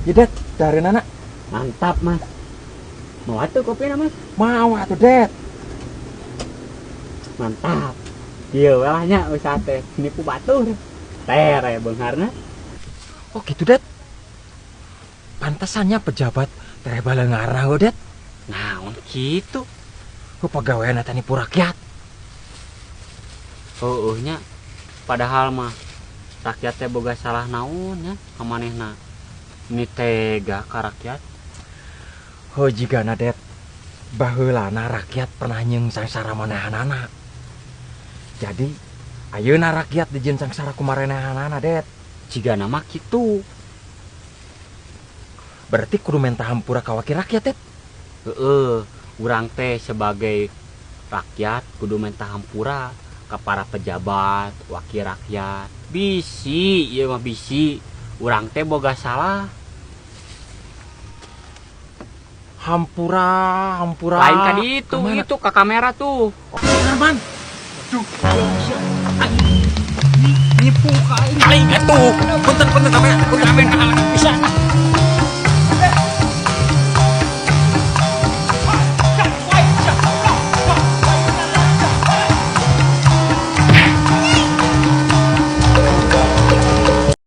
Ya, Det, dari nana. Mantap, Mas. Mau atuh kopi Mas? Mau atuh, Det. Mantap. Iya, lah nya usaha teh nipu batur. Tere beungharna. Oh gitu, Det. Pantesannya pejabat tere baleungarna, Det. Naon kitu? Ku pegawai teh nipu rakyat. Heueuh nya. Padahal mah rakyat teh boga salah naon nya ka manehna. Ini tega ka rakyat. Heuh, jigana, Det. Baheulana rakyat pernah nyeung sangsara manehanana. Jadi ayeuna rakyat dijieun sangsara ku marenehanana, Det. Jigana mah kitu. Berarti kudu menta hampura ka wakil rakyat, Det. Heeh, urang teh sebagai rakyat kudu minta hampura ke para pejabat, wakil rakyat. Bisi, ieu mah bisi. Urang teh boga salah. Hampura, hampura. Lain ka ditu, Kemana? Itu ka kamera tuh. Oh, Arman. Nipu ka aing. Aing atuh. Punten, punten kamera.